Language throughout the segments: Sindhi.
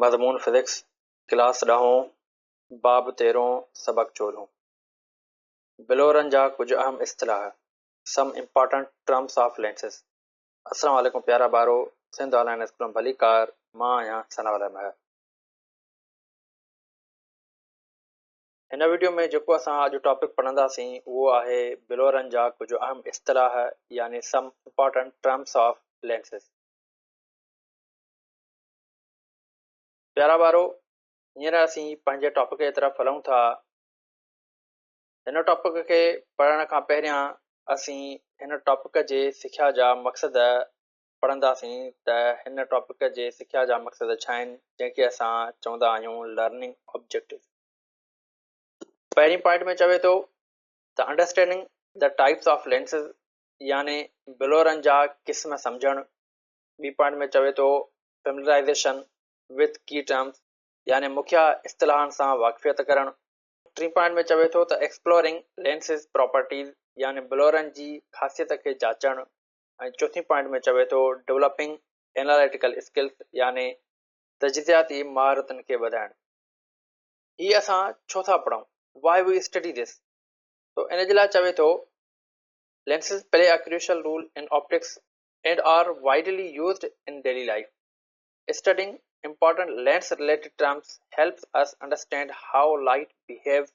مضمون فزڪس، ڪلاس ڏهون، باب تيرهون، سبق چوڏهون. بلورن جا ڪجهه اهم اصطلاح، Some Important Terms of Lenses. السلام عليڪم پيارا ٻارو، سنڌ آن لائين اسڪول ۾ ڀليڪار، مان آهيان ثناء الله مهر. هن وڊيو ۾ جيڪو اسان اڄ ٽاپڪ پڙهنداسين اهو آهي بلورن جا ڪجهه اهم اصطلاح يعني Some Important Terms of Lenses. پيارا ٻارو، هينئر اسين پنهنجي ٽاپڪ جي طرف هلون ٿا. هن ٽاپڪ کي پڙهڻ کان پهريان اسين هن ٽاپڪ جي سکيا جا مقصد پڙهنداسين ته هن ٽاپڪ جي سکيا جا مقصد ڇا آهن، جنهن کي اسان چوندا آهيون لرننگ آبجيڪٽو. پهرين پوائنٽ ۾ چوي ٿو ته understanding the types of lenses يعني بلورن جا قسم سمجهڻ. ٻي پوائنٽ ۾ چوي ٿو فيملرائيزيشن وٿ ڪي ٽرمز يعني مکيه اصطلاحن سان واقفيت ڪرڻ. ٽين پوائنٽ ۾ چوي ٿو ته ايڪسپلورنگ لينسز پراپرٽيز يعني بلورن جي خاصيت کي جاچڻ ۽ چوٿين پوائنٽ ۾ چوي ٿو ڊولپنگ اينالائٽيڪل اسڪلز يعني تجزياتي مهارتن کي وڌائڻ. هي اسان ڇو ٿا پڙهون؟ Why we study this؟ تو ان جي لاء چوي ٿو Lenses play a crucial role in optics and are widely used in daily life. Studying important lens related terms helps us understand how light behaves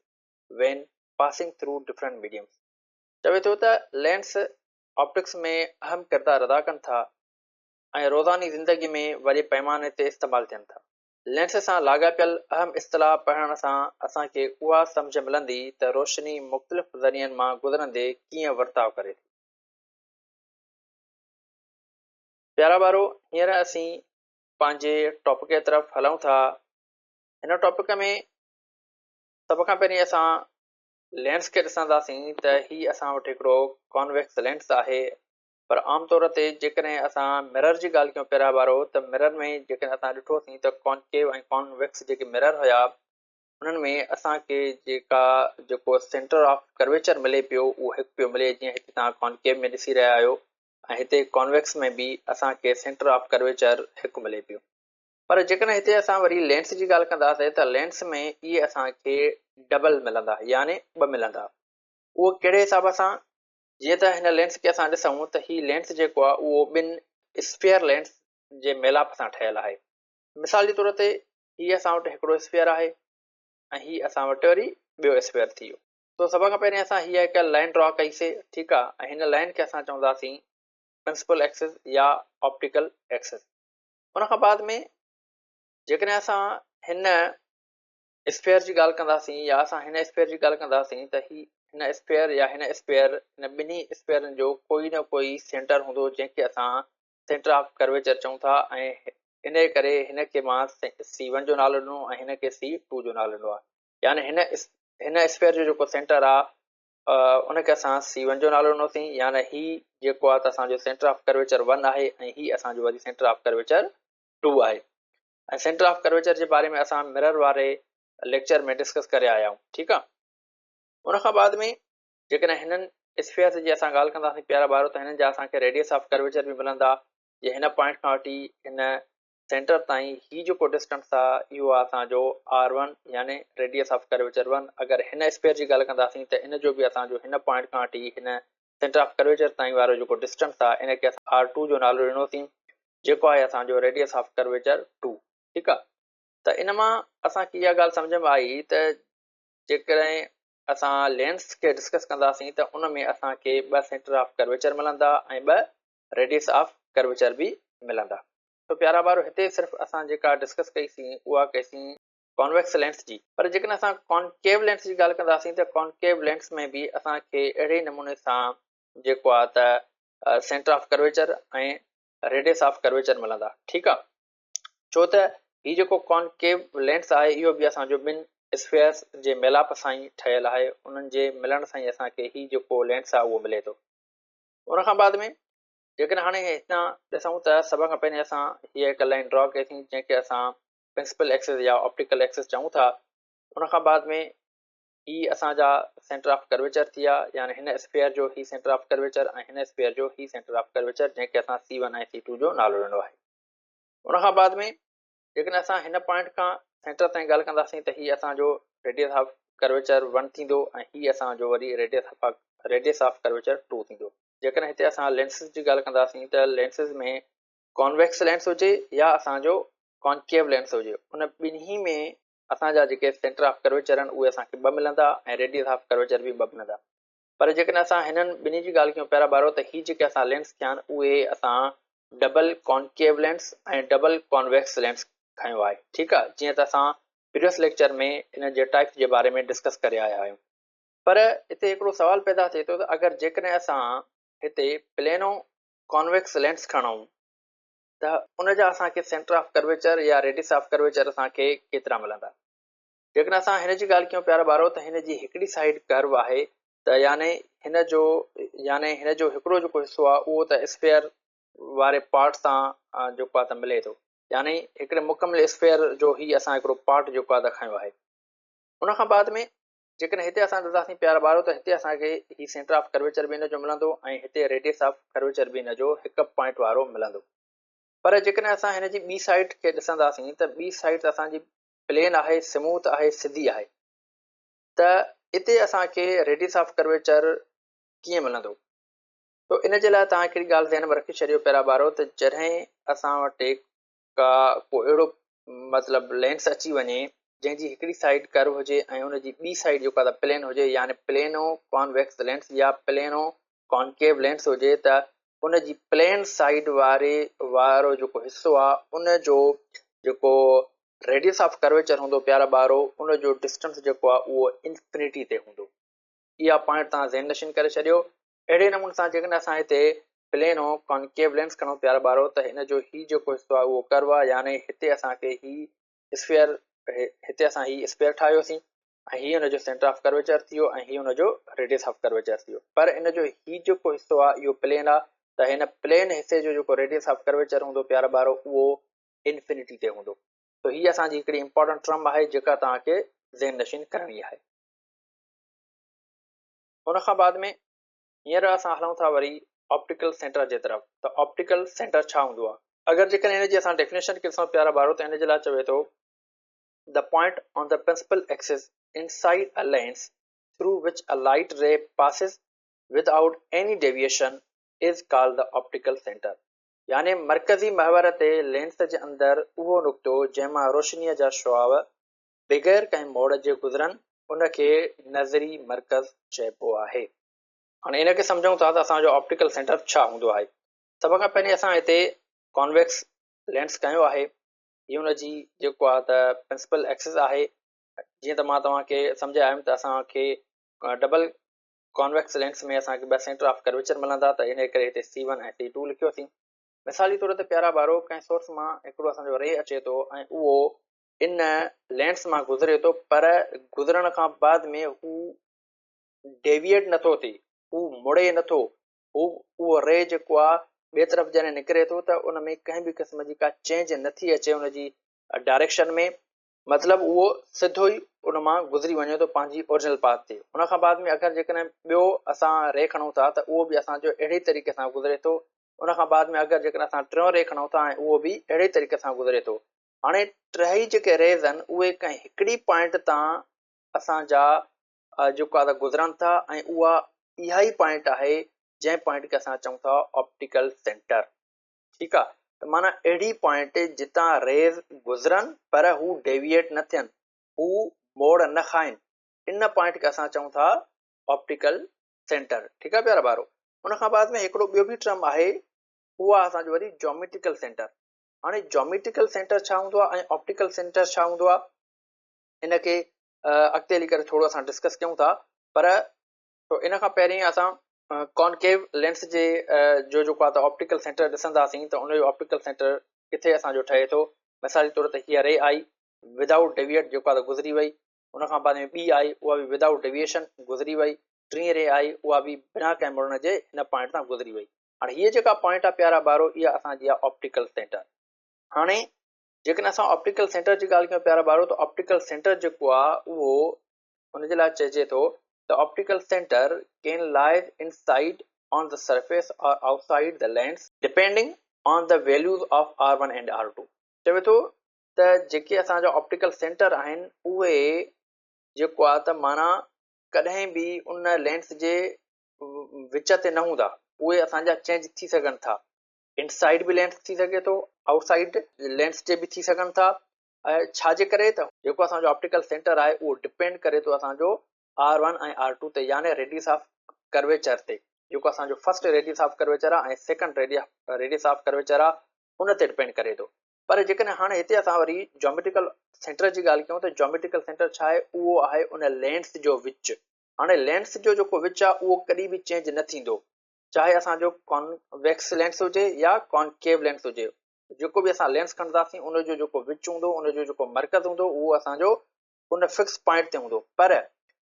when passing through different mediums. چوي ٿو ته لينس آپٽڪس ۾ اهم ڪردار ادا ڪن ٿا ۽ روزاني زندگي ۾ وڏي پئماني تي استعمال ٿين ٿا. لينس سان لاڳاپيل اهم اصطلاح پڙهڻ سان اسان کي اها سمجهه ملندي ته روشني مختلف ذريعن مان گذرندي ڪيئن ورتاء ڪري ٿي. پيارا ٻارو، هينئر اسين پنهنجي ٽاپڪ جي طرف هلون ٿا. هن ٽاپڪ ۾ سڀ کان پهرين اسان لينس کي ڏسنداسين ته هي اسان وٽ هڪڙو ڪانويڪس لينس آهي، پر عام طور تي جيڪڏهن اسان مرر جي ڳالهه ڪيون پيارا ٻارو ته مرر ۾ جيڪڏهن اسان ڏٺوسين ته ڪانڪيو ۽ ڪانويڪس جيڪي مرر هيا انهن ۾ اسان کي جيڪا جيڪو سينٽر آف ڪرويچر ملي پيو اهو هڪ پيو ملي، جيئن هتي توهان ڪانڪيو ۾ ڏسي رهيا آهيو ۽ هتي ڪانويڪس ۾ به اسان کي سينٽر آف ڪرويچر هڪ ملي پيو. پر جيڪڏهن هتي اسان وري لينس جي ڳالهه ڪنداسين ته لينس ۾ اهي اسان کي ڊبل ملندا يعني ٻه ملندا. اهو ڪهڙي حساب سان؟ جيئن ته هن لينس کي اسان ڏسون ته هي لينس جيڪو آهي اهو ٻن اسفيئر لينس جي ميلاپ سان ٺهيل آهي. مثال جي طور تي هي اسان وٽ هڪڙو اسفيئر آهي ۽ هي اسان وٽ وري ٻيو اسفيئر ٿي ويو. سو سڀ کان پهرين اسان هيء هڪ لائين ڊرا ڪئي سي، ٺيڪ آ، ۽ هن لائين کي اسان چونداسين پرنسپل ايڪسس يا آپٽيڪل ايڪسس. ان کان بعد ۾ جيڪڏهن اسان هن اسفيئر جي ڳالهه ڪنداسين يا اسان هن اسفيئر جي ڳالهه ڪنداسين ته هي هن اسفيئر يا هن اسفيئر، هن ٻنهي اسفيئرن جو ڪوئي نه ڪوئي سينٽر هوندو جنهن کي اسان سينٽر آف ڪرويچر چئون ٿا ۽ انهيء ڪري هن کي مان سي ون جو نالو ڏنو ۽ هن کي سي ٽو جو نالو ڏنو آهي. يعني هن هن اسفيئر جو جيڪو سينٽر آهي ان کي اسان سي ون جو نالو ڏنوسين، يعني هي جيڪو آهي ته اسان جو سينٽر آف ڪرويچر ون آهي ۽ هي اسان جو وري سينٽر آف ڪرويچر ٽو آهي. ۽ سينٽر آف ڪرويچر جي باري ۾ اسان مرر واري ليڪچر ۾ ڊسڪس ڪري آيا آهيون، ٺيڪ آهي. ان کان بعد ۾ جيڪڏهن هنن اسفيئرز جي اسان ڳالهه ڪنداسين پيارا ٻارو ته هنن جا اسان کي ريڊيس آف ڪرويچر به ملندا، جي هن پوائنٽ کان وٺي هن سينٽر تائين هي جيڪو ڊسٽنس آ اهو آ اسان جو آر ون يعني ريڊيس آف ڪرويچر ون. اگر هن اسفيئر جي ڳالهه ڪنداسين ته ان جو به اسان جو هن پوائنٽ کان وٺي هن سينٽر آف ڪرويچر تائين وارو جيڪو ڊسٽنس آ ان کي اسان آر ٽو جو نالو ڏنوسين جيڪو آهي اسان جو ريڊيس آف ڪرويچر ٽو، ٺيڪ آ. ته ان مان اسان کي اها ڳالهه سمجهه ۾ آئي ته جيڪڏهن اسان لينس کي ڊسڪس ڪنداسين ته ان ۾ اسان کي ٻه سينٽر آف ڪرويچر ملندا ۽ ٻه ريڊيس آف ڪرويچر به ملندا. سو پيارا ٻارو هتي صرف اسان جيڪا ڊسڪس ڪئي سين اها ڪئي سين ڪانويڪس لينس جي، پر جيڪڏهن اسان ڪانڪيو لينس جي ڳالهه ڪنداسين ته ڪانڪيو لينس ۾ به اسان کي اهڙي نموني سان جيڪو آهي ته centre of curvature ۽ radius of curvature ملندا، ٺيڪ آ. ڇو ته هي جيڪو ڪانڪيو لينس آهي اهو به اسان جو ٻن اسفيئرس جي ميلاپ سان ئي ٺهيل آهي، انهن جي ملڻ سان ئي اسان کي هي جيڪو لينس آهي اهو ملي ٿو. ان کان بعد ۾ جيڪڏهن هاڻي هتان ڏسون ته سڀ کان پهرين اسان هيء هڪ لائين ڊرا ڪئي سين جنهن کي اسان پرنسپل ايڪسس يا آپٽيڪل ايڪسس چئون ٿا. ان کان بعد ۾ هي اسان جا سينٽر آف ڪرويچر ٿي ويا، يعني هن اسفيئر جو هي سينٽر آف ڪرويچر ۽ هن اسفيئر جو هي سينٽر آف ڪرويچر جنهن کي اسان سي ون ۽ سي ٽو جو نالو ڏنو آهي. ان کان بعد ۾ جيڪڏهن اسان هن پوائنٽ کان سينٽر تائين ڳالهه ڪنداسين ته هي اسان جو ريڊيس آف ڪرويچر 1 ٿيندو ۽ هي اسان جو وري ريڊيس آف ڪرويچر 2 ٿيندو. جيڪڏهن هتي اسان لينسز جي ڳالهه ڪنداسين ته لينسز ۾ ڪانويڪس لينس هجي يا اسان جو ڪانڪيو لينس هجي، ان ٻنهي ۾ اسان جا جيڪي سينٽر آف ڪرويچر آهن اهي اسان کي ٻه ملندا ۽ ريڊيس آف ڪرويچر به ٻه ملندا. پر جيڪڏهن اسان هنن ٻنهي جي ڳالهه ڪيون پيارا ٻارو ته هي جيڪي اسان لينس ٿيا آهن اهي اسان double concave lens ۽ double convex lens کنيو آهي، ٺيڪ آهي، جيئن ته اسان پريويس ليڪچر ۾ انهن جي ٽائپس جي باري ۾ ڊسڪس ڪري آيا آهيون. پر هتي هڪڙو سوال پيدا ٿئي ٿو ته اگر جيڪڏهن اسان هتي پلينو ڪانويڪس لينس کڻون ته ان جا اسان کي سينٽر آف ڪرويچر يا ريڊيس آف ڪرويچر اسان کي ڪيترا ملندا؟ جيڪڏهن اسان هن جي ڳالهه ڪيون پيارا ٻارو ته هن جي هڪڙي سائيڊ ڪرو آهي ته يعني هن جو يعني هن جو هڪڙو جيڪو حصو آهي اهو ته اسفيئر واري پارٽ سان جيڪو آهي ته ملي ٿو، يعني هڪڙي مڪمل اسفيئر جو هي اسان هڪڙو پارٽ جيڪو آهي ته کنيو آهي. ان کان بعد ۾ جيڪڏهن هتي اسان ڏسنداسين پيارا ٻارو ته هتي اسان کي هي سينٽر آف ڪرويچر به هن جو ملندو ۽ هتي ريڊيس آف ڪرويچر به هن جو هڪ پوائنٽ وارو ملندو. پر جيڪڏهن اسان هن جي ٻي سائيڊ کي ڏسنداسين ته ٻي سائيڊ ته اسان جي پلين آهي، سموٿ آهي، سڌي آهي ته اتي اسان کي ريڊيس آف ڪرويچر ڪيئن ملندو؟ تو ان جي لاء توهان هڪڙي ڳالهه ذهن ۾ رکي ڇڏيو پيارا ٻارو ته جڏهن اسان وٽ ڪا ڪو اهڙو مطلب لينس اچي وڃي جنهن جي هڪڙي سائيڊ ڪرو هجي ۽ ان جي ٻي سائيڊ جيڪا ته پلين هجي، يعني پلينو ڪانويڪس لينس يا پلينو ڪانڪيو لينس هجي ته ان جي پلين سائيڊ واري وارو جيڪو حصو آهي ان جو جيڪو ريڊيس آف ڪرويچر هوندو پيارا ٻارو ان جو ڊسٽنس جيڪو آهي اهو انفنٽي تي هوندو. اها پوائنٽ توهان ذهن نشين ڪري ڇڏيو. اهڙي نموني سان جيڪڏهن اسان هتي پلينو ڪانڪيو لينس کڻون پيارا ٻارو ته هن جو هي جيڪو حصو آهي اهو ڪرو آهي، يعني هتي اسان کي هي اسفيئر هتي اسان هي اسفيئر ٺاهيوسين ۽ هي ان جو سينٽر آف ڪرويچر ٿي ويو ۽ هي ان جو ريڊيس آف ڪرويچر ٿي ويو. پر ان جو هي جيڪو حصو آهي اهو پلين آهي ته هن پلين حصي جو جيڪو ريڊيس آف ڪرويچر هوندو پيارا ٻارو اهو انفنٽي تي هوندو. سو هي اسان جي هڪڙي امپارٽنٽ ٽرم آهي جيڪا توهان کي ذهن نشين ڪرڻي آهي. ان کان بعد ۾ هينئر اسان هلون ٿا وري آپٽيڪل سينٽر جي طرف ته آپٽيڪل سينٽر ڇا هوندو آهي. اگر جيڪڏهن ان جي اسان ڊيفينيشن کي ڏسون پيارا ٻارو ته ان جي لاء چوي ٿو The point on the principal axis inside a lens through which a light ray passes without any deviation is called the optical center. يعني مرڪزي محور تي لينس جي اندر اهو نقطو جنهن مان روشنيء جا شعاع بغير ڪنهن موڙ جي گذرن، ان کي نظري مرڪز چئبو آهي. هاڻي ان کي سمجهون ٿا ته اسان جو آپٽيڪل سينٽر ڇا هوندو آهي. سڀ کان پهرين اسان هتي ڪانويڪس لينس کنيو آهي. هي ان جي جيڪو آهي ته پرنسپل ايڪسس آهي. جيئن ته مان توهان کي سمجهايو آيم ته اسان کي ڊبل ڪانويڪس لينس ۾ اسان کي ٻه سينٽر آف ڪرويچر ملندا ته انهيء ڪري هتي سي ون ۽ سي ٽو لکيوسين. مثالي طور تي پيارا ٻارو ڪنهن سورس مان هڪڙو اسان جو ري اچي ٿو ۽ اهو ان لينس مان گذري ٿو پر گذرڻ کان بعد ۾ هو ڊيويئيٽ نٿو ٿئي، هو مڙي نٿو، هو اهو ري جيڪو آهي ٻئي طرف جڏهن نڪري ٿو ته ان ۾ ڪنهن به قسم جي ڪا چينج نٿي اچي ان جي ڊائريڪشن ۾، مطلب اهو سڌو ئي ان مان گذري وڃي ٿو پنهنجي اورجنل پاٿ تي. ان کان بعد ۾ اگر جيڪڏهن ٻيو اسان ري کڻون ٿا ته اهو به اسان جو اهڙي طريقي سان گذري ٿو. ان کان بعد ۾ اگر جيڪڏهن اسان ٽيون ري کڻون ٿا ۽ اهو به اهڙي طريقي سان گذري ٿو. هاڻي ٽيئي جيڪي ريز آهن اهي ڪنهن هڪڙي پوائنٽ تان اسان جا جيڪو آهي گذرن ٿا ۽ اها اها ئي پوائنٽ آهي جنهن پوائنٽ کي اسان چئون ٿا آپٽيڪل سينٽر. ٺيڪ آ ته معنيٰ اهڙي پوائنٽ جتان ريز گذرن پر هو ڊيويئيٽ نه ٿين، هو موڙ نه کائن، ان پوائنٽ کي اسان چئون ٿا آپٽيڪل سينٽر. ٺيڪ آ پيارا ٻارو. ان کان بعد ۾ هڪڙو ٻيو به ٽرم آهي اهو آ اسان جو وري جاميٽريڪل سينٽر. هاڻي جاميٽريڪل سينٽر ڇا هوندو آ ۽ آپٽيڪل سينٽر ڇا هوندو آ ان کي اڳتي هلي ڪري ٿورو اسان ڊسڪس ڪيون ٿا پر تو ان کان پهرين اسان ڪانڪيو لينس جي جو جيڪو آهي ته آپٽيڪل سينٽر ڏسنداسين ته ان جو آپٽيڪل سينٽر ڪٿي اسان جو ٺهي ٿو. مثالي طور تي هيء ري آئي ودائوٽ ڊيويئيٽ جيڪو آهي ته گذري وئي، ان کان بعد ۾ ٻي آئي اها به ودائوٽ ڊيويئيشن گذري وئي، ٽين ري آئي اها به بنا ڪنهن مڙڻ جي هن پوائنٽ تان گذري وئي. هاڻي هيء جيڪا پوائنٽ آهي پيارا ٻارو اها اسان جي آهي آپٽيڪل سينٽر. هاڻي جيڪڏهن اسان آپٽيڪل سينٽر جي ڳالهه ڪيون پيارا ٻارو ته آپٽيڪل سينٽر جيڪو آهي اهو ان جي لاء چئجي ٿو The optical center can lie inside on the surface or outside the lens depending on the values of R1 and R2. چوي ٿو ته جيڪي اسان جا آپٽيڪل سينٽر آهن اهي جيڪو آهي ته معنيٰ ڪڏهن به ان لينس جي وچ تي نه هوندا، اهي اسان جا چينج ٿي سگهن ٿا. انسائيڊ به لينس ٿي سگهي ٿو، آئوٽ سائيڊ لينس جي به ٿي سگهن ٿا. ڇا جي ڪري ته جيڪو اسان جو آپٽيڪل سينٽر آهي اهو ڊپينڊ ڪري ٿو اسان جو آر ون ۽ آر ٽو تي يعني ريڊيس آف ڪرويچر تي، جيڪو اسان جو فرسٽ ريڊيس آف ڪرويچر آهي ۽ سيڪنڊ ريڊيس آف ڪرويچر آهي ان تي ڊپينڊ ڪري ٿو. پر جيڪڏهن هاڻي هتي اسان وري جاميٽريڪل سينٽر جي ڳالهه ڪيون ته جاميٽريڪل سينٽر ڇا آهي؟ اهو آهي ان لينس جو وچ. هاڻي لينس جو جيڪو وچ آهي اهو ڪڏهن به چينج نه ٿيندو، چاهي اسان جو ڪانويڪس لينس هجي يا ڪانڪيو لينس هجي، جيڪو به اسان لينس کڻنداسين ان جو جيڪو وچ هوندو، ان جو جيڪو مرڪز هوندو اهو اسان جو ان فڪس پوائنٽ تي هوندو. پر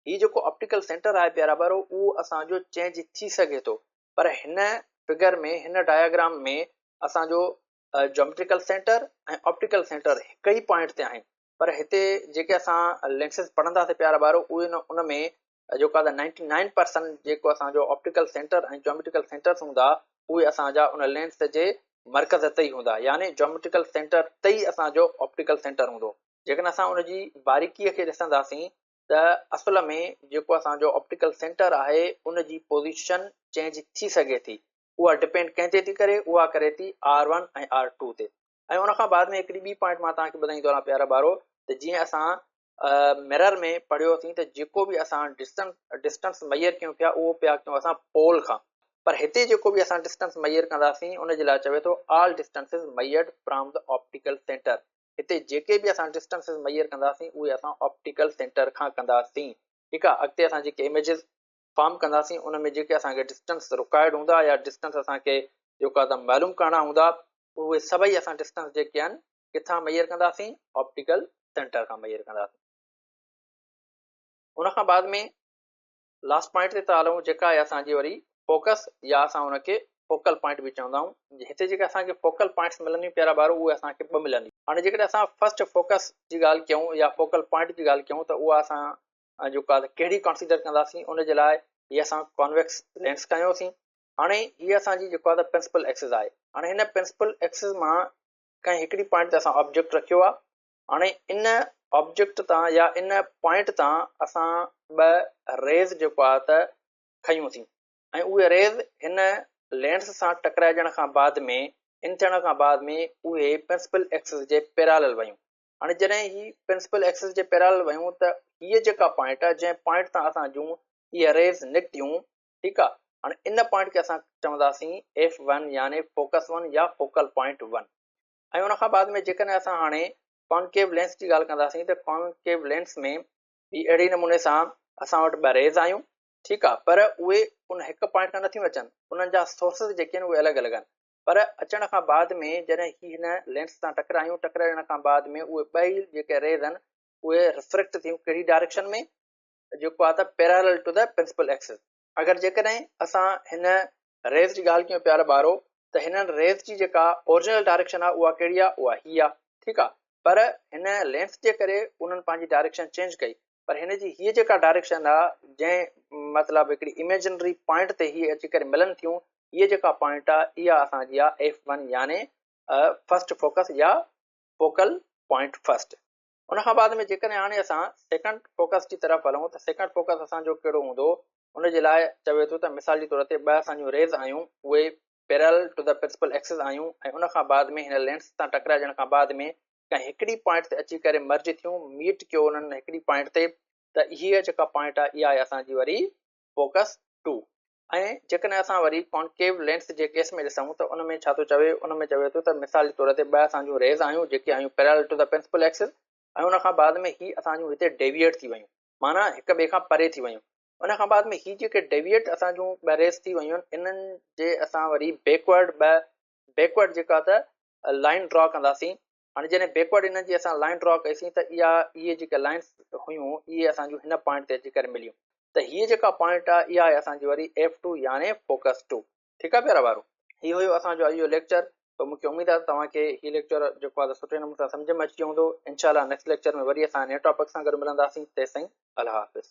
هي جيڪو آپٽيڪل سينٽر آهي پيارا ٻارو اهو اسان جو چينج ٿي سگهي ٿو. پر هن فگر ۾ هن ڊاياگرام ۾ اسان جو جاميٽريڪل سينٽر ۽ آپٽيڪل سينٽر هڪ ئي پوائنٽ تي آهن. پر هتي جيڪي اسان لينسز پڙهنداسين پيارا ٻارو اهي ان ۾ جيڪو آهي نائنٽي نائن پرسنٽ جيڪو اسان جو آپٽيڪل سينٽر ۽ جاميٽريڪل سينٽرز هوندا اهي اسان جا ان لينس جي مرڪز تي ئي هوندا يعني جاميٽريڪل سينٽر تي ئي اسان جو آپٽيڪل سينٽر هوندو. جيڪڏهن اسان ان جي باريڪيء کي ڏسنداسين ته اصل ۾ جيڪو اسان جو آپٽيڪل سينٽر آهي ان جي پوزيشن چينج ٿي سگهي ٿي. اها ڊپينڊ ڪنهن تي ٿي ڪري؟ اها ڪري ٿي آر ون ۽ آر ٽو تي. ۽ ان کان بعد ۾ هڪڙي ٻي پوائنٽ مان توهان کي ٻڌائيندو هلان پيارا ٻارو ته جيئن اسان مرر ۾ پڙهيوسين ته جيڪو به اسان ڊسٽنس ميئر ڪيون پيا اهو پيا ڪيون اسان پول کان، پر هتي جيڪو به اسان ڊسٽنس ميئر ڪنداسين ان جي لاء چوي ٿو all distances measured from the optical centre. هتي جيڪي به اسان ڊسٽنسز ميئر ڪنداسين اهي اسان آپٽيڪل سينٽر کان ڪنداسين. ٺيڪ آهي، اڳتي اسان جيڪي اميجز فارم ڪنداسين ان ۾ جيڪي اسان کي ڊسٽنس رڪوائرڊ هوندا يا ڊسٽنس اسان کي جيڪو آهي ته معلوم ڪرڻا هوندا اهي سڀئي اسان ڊسٽنس جيڪي آهن ڪٿان ميئر ڪنداسين؟ آپٽيڪل سينٽر کان ميئر ڪنداسين. ان کان بعد ۾ لاسٽ پوائنٽ تي ٿا هلون جيڪا آهي اسان جي وري فوڪس يا اسان ان کي فوڪل پوائنٽ به چوندا آهيون. هتي جيڪي اسان کي فوڪل پوائنٽس ملنديون پيارا ٻارو اهي اسان کي ٻه ملنديون. هاڻي جيڪڏهن اسان فرسٽ فوڪس جي ڳالهه ڪيون يا فوڪل پوائنٽ جي ڳالهه ڪيون ته اها اسان جيڪو آهي ڪهڙي ڪنسيڊر ڪنداسين ان جي لاء هي اسان ڪانويڪس لينس کنيوسين. هاڻي هي اسان جي جيڪو آهي ته پرنسپل ايڪسس آهي. هاڻي هن پرنسپل ايڪسس مان ڪنهن هڪڙي پوائنٽ تي اسان آبجيڪٽ رکيو آهي. هاڻي ان آبجيڪٽ تان يا ان پوائنٽ تان اسان ٻه ريز جيڪو آهي ته کنيوسين ۽ اهي ريز هن لينس سان ٽڪرائجڻ کان بعد ۾ ان ٿيڻ کان بعد ۾ اهي پرنسپل ايڪسس جي پيرالل ويون. هاڻي جڏهن هي پرنسپل ايڪسس جي پيرالل ويون ته هيء جيڪا پوائنٽ آهي جنهن پوائنٽ تان اسان جون اهي ريز نڪتيون، ٺيڪ آهي، هاڻي ان پوائنٽ کي اسان چونداسين ايف ون يعني فوڪس ون يا فوڪل پوائنٽ ون. ۽ ان کان بعد ۾ جيڪڏهن اسان هاڻي ڪانڪيو لينس جي ڳالهه ڪنداسين ته ڪانڪيو لينس ۾ به اهڙي نموني سان اسان وٽ ٻه ريز آيون، ٺيڪ آهي، پر اهي ان هڪ پوائنٽ کان نٿيون اچن، انهن جا سورسز جيڪي آهن اهي الڳ الڳ آهن. پر اچڻ کان بعد ۾ جڏهن هي هن لينس سان ٽڪرايون، ٽڪرائڻ کان بعد ۾ اهي ٻئي جيڪي ريز آهن اهي ريفريڪٽ ٿيون ڪهڙي ڊائريڪشن ۾ جيڪو آهي ته parallel to the principal axis. اگر جيڪڏهن اسان هن ريز جي ڳالهه ڪيون پيارا ٻارو ته هنن ريز جي جيڪا اورجنل ڊائريڪشن آهي اها ڪهڙي آهي اها هي آهي، ٺيڪ آهي، پر هن لينس جي ڪري انهن پنهنجي ڊائريڪشن چينج ڪئي، پر هن جي هيء جيڪا ڊائريڪشن آ جنهن مطلب هڪڙي اميجنري پوائنٽ تي هي اچي ڪري ملن ٿيون، هيء جيڪا پوائنٽ آ اها اسان جي آ ايف ون يعني فرسٽ فوڪس يا فوڪل پوائنٽ فرسٽ. ان کان بعد ۾ جيڪڏهن هاڻي اسان سيڪنڊ فوڪس جي طرف هلون ته سيڪنڊ فوڪس اسان جو ڪهڙو هوندو ان جي لاء چوي ٿو ته مثال جي طور تي ٻه اسان جون ريز آيون اهي parallel to the principal axis آيون ۽ ان کان بعد ۾ هن لينس سان ٽڪرائجڻ کان بعد ۾ ڪنهن هڪڙي پوائنٽ تي اچي ڪري مرج ٿيون، ميٽ ڪيو انهن هڪڙي پوائنٽ تي ته هيء جيڪا پوائنٽ آهي اها آهي اسان جي وري فوڪس ٽو. ۽ جيڪڏهن اسان وري ڪانڪيو لينس جي ڪيس ۾ ڏسون ته ان ۾ ڇا ٿو چوي، ان ۾ چوي ٿو ته مثال جي طور تي ٻه اسان جون ريز آيون جيڪي آيون parallel to the principal axis ۽ ان کان بعد ۾ هي اسان جون هتي ڊيويئيٽ ٿي ويون معنيٰ هڪ ٻئي کان پري ٿي ويون. ان کان بعد ۾ هي جيڪي ڊيويئيٽ اسان جون ٻه ريز ٿي ويون انهن جي اسان وري بيڪورڊ ٻه بيڪورڊ جيڪا ته لائن ڊرا ڪنداسين. هاڻي جڏهن بيڪورڊ انهن جي اسان لائن ڊرا ڪئيسين ته اها اهي جيڪي لائنس هيون اهي اسان جون هن پوائنٽ تي اچي ڪري مليون ته هيء جيڪا پوائنٽ آهي اها آهي اسان جي وري ايف ٽو يعني فوڪس ٽو. ٺيڪ آهي پيارا ٻارو، هي هيو اسان جو اڄ جو ليڪچر. ته مون کي اميد آهي ته توهان کي هي ليڪچر جيڪو آهي سٺي نموني سان سمجهه ۾ اچي ويو هوندو. انشاء الله نيڪسٽ ليڪچر ۾ وري اسان نئين ٽاپڪ سان گڏ ملنداسين. تيستائين الله حافظ.